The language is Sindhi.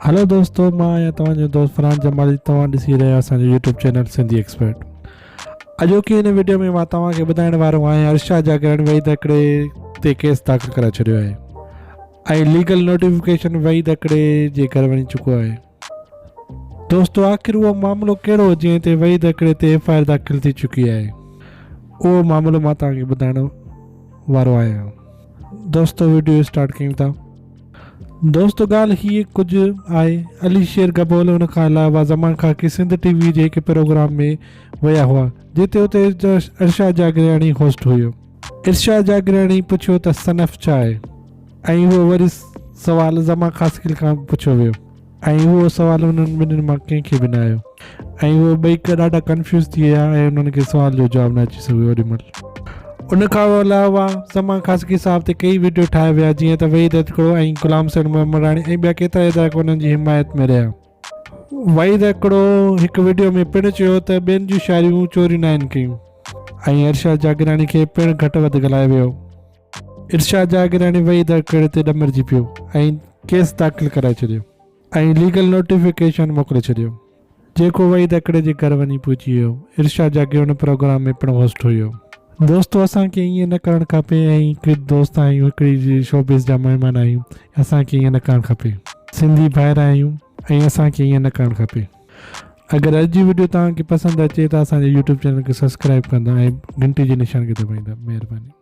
هلو دوستو مان آهيان توهان جو دوست فرحان جمالي توهان ڏسي رهيا اسان جو يوٽيوب چينل سنڌي ايڪسپرٽ. اڄوڪي هن وڊيو ۾ مان توهان کي ٻڌائڻ وارو آهيان ارشاد جاگيراڻي وحيد هڪڙي تي ڪيس داخل ڪرائي ڇڏيو آهي ۽ ليگل نوٽيفڪيشن وحيد هڪڙي جي گهر وڃي چڪو آهي. دوستو آخر اهو معاملو ڪهڙو هو جنهن تي وحيد هڪڙي تي ايف I R داخل ٿي چڪي آهي اهو معاملو مان توهان کي ٻڌائڻ وارو آهيان. دوستو وڊيو اسٽارٽ ڪيون ٿا. دوستو ڳالهه هيء ڪجهه آهي علي شير گبول ان کان علاوه زمان خاڪي سنڌ ٽي وي جي هڪ پروگرام ۾ ويا هئا جتي اتي ارشاد جاگيراڻي هوسٽ هيو. ارشاد جاگيراڻي پڇيو ته صنف ڇا آهي ۽ اهو وري سوال زمان خاصخيل کان پڇيو ويو. ۽ اهو سوال انهن ٻنهين مان ڪنهن کي به نه آيو ۽ اهي ٻئي ڏاڍا ڪنفيوز ٿي ويا ۽ انهن کي سوال جو جواب نه اچي سگهيو اوڏي مهل. ان کان علاوه زمان خاصخيلي صاحب تي ڪيئي وڊيو ٺاهيا ويا جيئن ته وحيد هڪڙو ۽ غلام حسين محمداڻي ۽ ٻيا ڪيترا ادارا انهن جي حمايت ۾ رهيا. وحيد هڪڙو هڪ وڊيو ۾ پڻ چيو ته ٻين جون شاعريون چوريون ناهن ڪيون ۽ ارشاد جاگيراڻي کي پڻ گهٽ وڌ ڳالهايو ويو. ارشاد جاگيراڻي وئي ڌڪڙي تي ڏمرجي پيو ۽ ڪيس داخل ڪرائي ڇڏيو ۽ ليگل نوٽيفڪيشن موڪلي ڇڏيو جيڪو وئي ڌڪڙي جي گهر وڃي پهچي ويو. ارشاد جاگير ان پروگرام ۾ پڻ هوسٽ هيو. دوستو اسان کي ائين نه ڪرڻ کپي ۽ هڪ دوست آهيون هڪڙي جي شوبز جا مهمان آهيون اسان کي ائين نه ڪرڻ کپي سنڌي ڀائر آهيون ۽ اسان کي ائين نه ڪرڻ کپي اگر اڄ جي وڊيو توهان کي پسند اچي ته اسان جي يوٽيوب چينل کي سبسڪرائب ڪندا ۽ گهنٽي جي نشان کي دٻائيندا مهرباني.